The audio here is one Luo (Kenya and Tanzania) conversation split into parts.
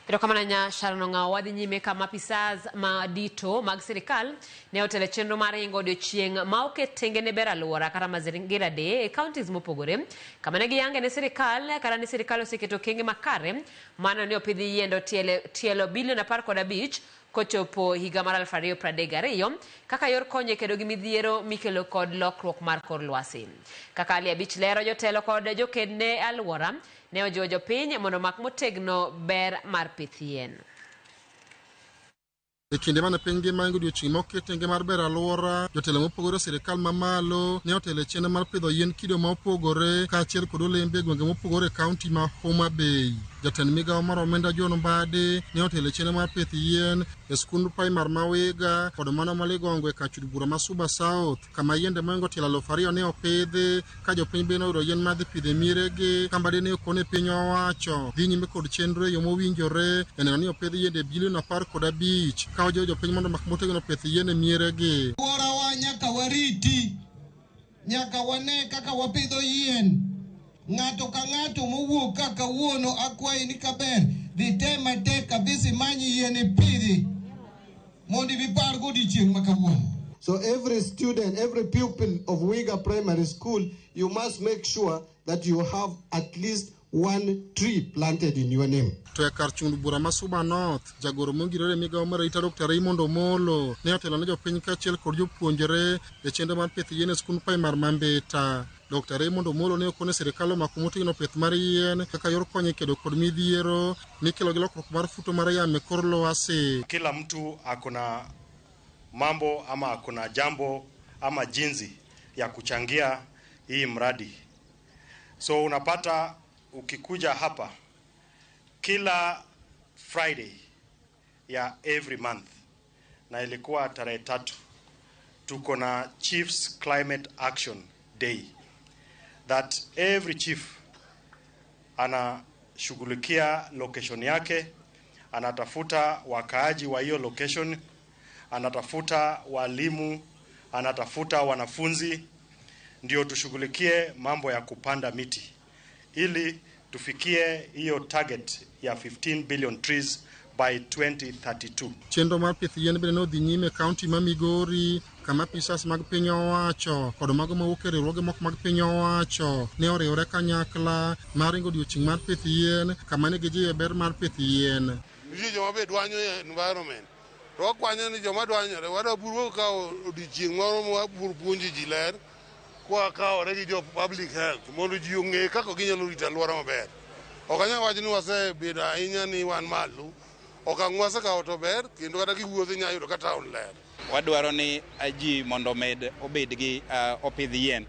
Erokamano ahinya Sharon Ong'awo. Wadhi nyime kama apisas madito mag sirikal ne otelo e chenro mar hingo odiochieng' ma oket tenge ne ber alwora kata Mazingira Day e counties mopogore kama ne giyange ne sirikal kata ni sirikal oseketo okenge makare mano ni opidh yiende tielo bilion 15 kochopo higa mar 2032 kaka yor konyo e kedo gi midhiero mikelo kod lokruok mar kor lwasi. Kaka Ali Abich lero, jotelo kod joked ne alwora ne ojiwo jopiny mondo omak motegno ber mar pith yien. E kinde mane piny ngima ingo odiochieng' ma oket tenge mar bero alwora, jotelo mopogore e sirikal mamalo ne otelo e chenro mar pidho yien kido ma opogore kaachiel kod olembe e gwenge mopogore e kaunti ma Homa Bay. Jatend migawo mar omenda John Mbadi ne otelo e chenro mar pith yien e skund primar ma Wiga kod mano ma Ligongo e kach od bura ma Suba South kama yiende mohingo tielo 2000 ne opidhi ka jopiny bende oyudo yien mar dhi pidho e mieregi ka Mbadi ne okone piny owacho dhi nyime kod chenro e yo mowinjore e neno ni opidh yiende bilion 15 ka ojiwo jopiny mondo omak motegno pith yien e mieregi. Alworawa nyaka wariti, nyaka wane kaka wapidho yien. Ng'ato ka ng'ato mowuok ka kawuono akwayi ni kaber dhi tem matek kabisa imany yien ipidhi mondo ibipar go odiochieng' ma kawuono. So every student, every pupil of Wiga Primary School, you must make sure that you have at least one tree planted in your name. To e kar chung' bura ma Suba North, jagoro mongirore e migawo mar arita Dr. Raymond Omolo ne otelo ne jopiny kaachiel kod jopuonjre e chenro mar pith yien e skund primar ma Mbita. Dr. Raymond Omolo ne okone sirikal omako motegno pith mar yien kaka yor konyo e kedo kod midhiero mikelo gi lokruok mar futo mar yamo e kor lwasi. Kila mtu akona mambo ama akona jambo ama jinsi ya kuchangia hii mradi. So unapata ukikuja hapa kila Friday ya every month, na ilikuwa tarehe 3, tuko na Chiefs Climate Action Day that every chief anashughulikia location yake, anatafuta wakaaji wa hiyo location, anatafuta walimu, anatafuta wanafunzi, ndio tushughulikie mambo ya kupanda miti ili tufikie hiyo target ya 15 billion trees by 2032. Chenro mar pith yien bende nodhi nyime e kaunti ma Migori kama apisas mag piny owacho kod mago mawuok e riwruoge moko mag piny owacho ne oriwore kanyakla mar ringo odiochieng' mar pith yien kama ne gijiwe ber mar pith yien. Nitie joma be dwanyo environment to wakwanyo ni joma dwanyore wadwa buru kawo odiochieng' moro ma wabiro puonjo ji ler kwakawore gi jo public health mondo ji ong'e kaka ginyalo rito alwora maber. Ok anyal wacho ni wasebedo ahinya ni wan malo, okang' mwasekawo to ber kendo kata kiwuotho inyalo yudo ka town ler. Wadwaro ni ji mondo omed obed gi opidh yien.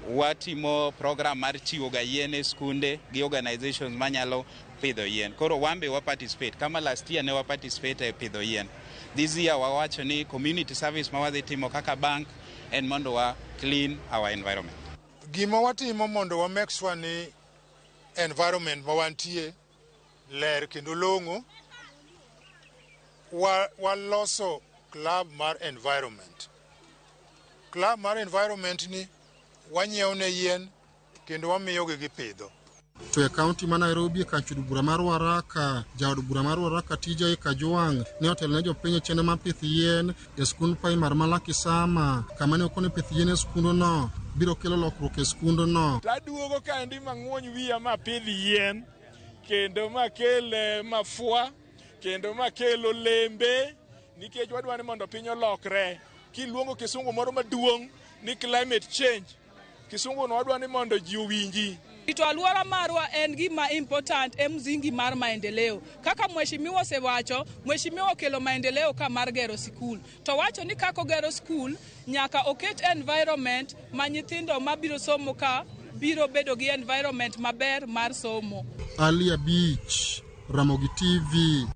Watimo program mar chiwo ga yien e skunde gi organizations manyalo pidho yien. Koro wan be wa participate. Kama last year ne wa participate e pidho yien. This year wawacho ni community service ma wadhi timo kaka bank en mondo wa clean our environment. Gima watimo mondo wa make sure ni environment ma wantie ler kendo long'o, waloso club mar environment. Club mar environment ni wanyiewo ne yien kendo wamiyogi gipidho. To e kaunti ma Nairobi e kach od bura mar Ruaraka, jaod bura mar Ruaraka TJ Kajwang' ne otelo ne jopiny e chenro mar pith yien e skund primar ma Lakisama, kama ne okone pith yien e skundno biro kelo lokruok e skundno. Taduogo kaendi mang'uony wiya mapidh yien kendo makel mafua kendo makel olembe nikech wadwa ni mondo piny olokre. Kiluongo kisungu moro maduong' ni climate change, kisungu no wadwa ni mondo ji owinji. Rito alwora marwa en gima important e msingi mar maendeleo. Kaka mheshimiwa osewacho, mheshimiwa okelo maendeleo ka mar gero sikul. To wacho ni kaka ogero skul, nyaka oket environment ma nyithindo mabiro somo ka biro bedo gi environment maber mar somo. Ali Abich, Ramogi TV.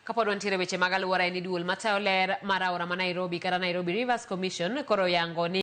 Kapod wantiere weche mag alwora en ni duol matayo ler mar aora ma Nairobi kata Nairobi Rivers Commission koro oyango ni